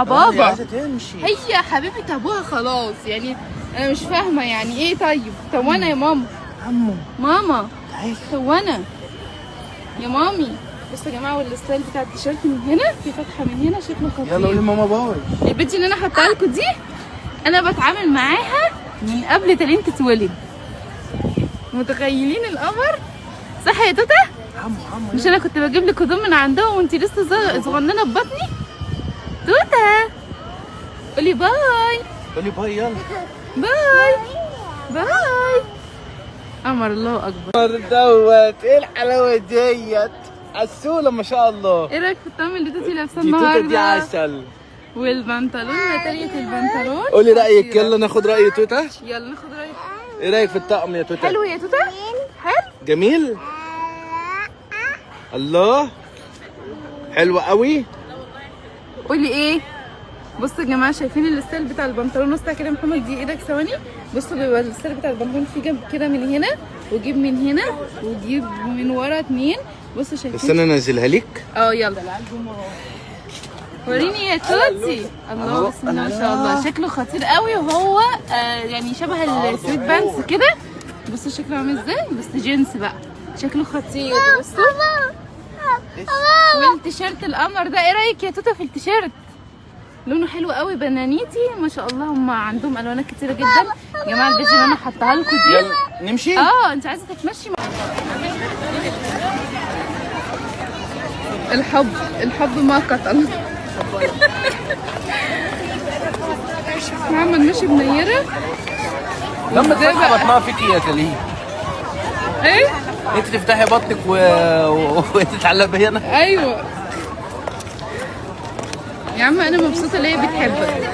مع بابا. عايزه تمشي هي حبيبه ابوها خلاص. يعني انا مش فاهمه يعني ايه. طيب طب وانا يا ماما؟ عمو ماما تعالي. طب وانا يا مامي؟ بصوا يا جماعة، وال style بتاع التيشيرت من هنا في فتحه من هنا، شكله خطير. يلا قولي ماما bye. البنت اللي انا حاطاها لكم دي انا بتعامل معاها من قبل تالين تتولد. متخيلين القمر؟ صح يا توته؟ عمو عمو مش انا كنت بجيب لك هدوم من عندهم وانتي لسه صغننه في بطني؟ توته قولي bye. قولي bye يلا bye bye. قمر الله اكبر. دوت ايه الحلاوة ديت؟ عسوله ما شاء الله. ايه رايك في الطقم اللي توتي لابساه دي توته دي النهارده؟ عسل. والبنطلون، مترية البنطلون. قولي رايك، يلا ناخد راي توته. يلا ناخد رايك. ايه رايك في الطقم يا توته؟ حلو يا توته؟ حلو جميل. الله حلو قوي. قولي ايه. بصوا يا جماعة، شايفين ال style بتاع البنطلون؟ بصوا كده يا محمد، دي ايدك ثواني. بصوا بيبقى ال style بتاع البنطلون في جنب كده من هنا، وجيب من هنا، وجيب من ورا اتنين. بصوا شايفين. استنى انزلها لك. يلا وريني يا توتي. الله بسم الله ما شاء الله، شكله خطير قوي. وهو يعني شبه ال sweatpants كده. بصوا شكله عامل ازاي، بس جينز بقى، شكله خطير. بصوا والتيشيرت القمر ده، ايه رايك يا توته في التيشيرت؟ لونه حلو قوي، بنانيتي ما شاء الله. هم عندهم الوانات كتيرة جدا يا جماعة. ال page اللي انا حطاها لكم دي. يلا نمشي. انت عايزه تتمشي. الحب الحب ما قتل. محمد ماشي بنيره. لما تفتحي بطنها فيكي يا تليه. ايه؟ انت تفتحي بطنك وتتعلق بيا انا. ايوه يا عم، انا مبسوطة ليا بتحبك.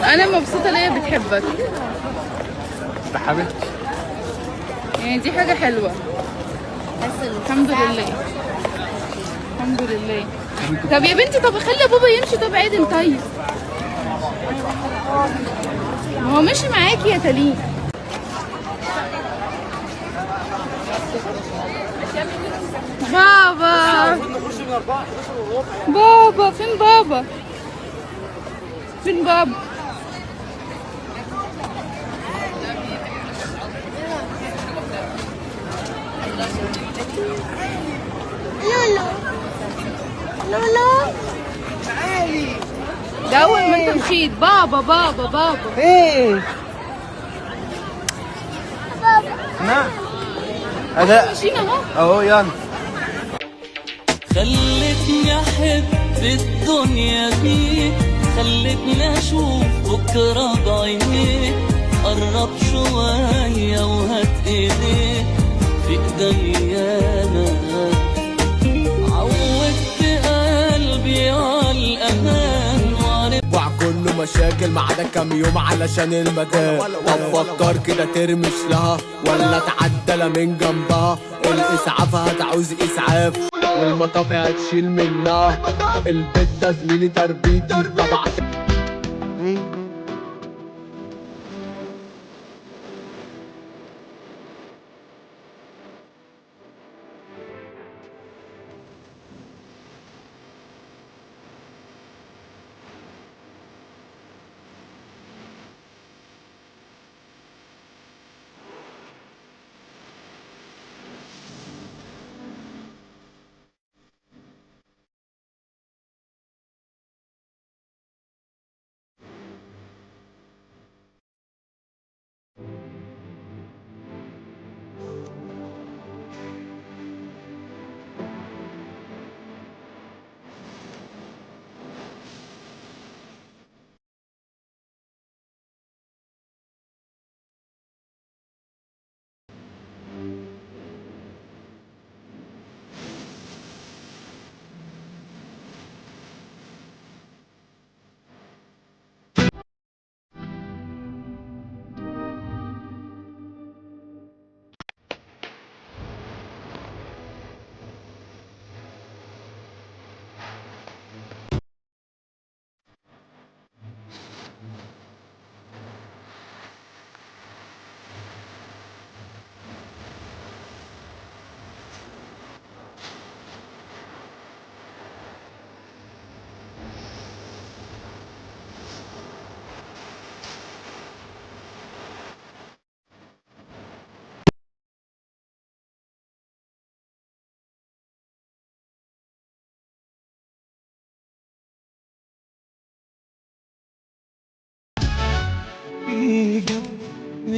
انا مبسوطة ليا بتحبك ده حبيبتي، يعني دي حاجة حلوة. الحمد لله الحمد لله. طب يا بنتي، طب خلي بابا يمشي. طب عادل، طيب ما هو ماشي معاكي يا تالين. بابا بابا فين بابا؟ فين بابا؟ لولو لولو تعالي. ده اول ما انت مشيت بابا بابا بابا. ايه بابا؟ نعم اداء. مشينا اهو اهو. يلا خلتني احب الدنيا بيك، خلتني اشوف بكره بعينيك. قرب شوية وهات ايديك في ايديا انا. عودت قلبي على الامان وعرفت كله مشاكل ما عدا كام يوم علشان المكان. طب فكر كده ترمش لها ولا تعدل من جنبها. الاسعاف هتعوز اسعاف والمطافي هتشيل منها. البيت ده زميلي تربيتي طبعا.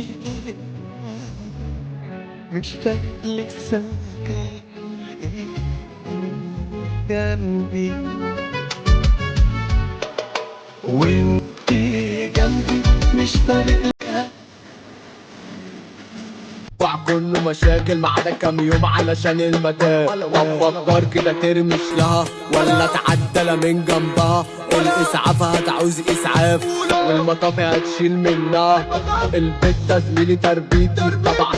جنبي، مش فارق ساكن جنبي، وانتي جنبي مش فارق. كله مشاكل ما عدا كام يوم علشان المدام. طب فكر كده ترمش لها ولا تعدل من جنبها، الاسعاف هتعوز اسعاف والمطافي هتشيل منها. البت زميلي تربيتي طبعا.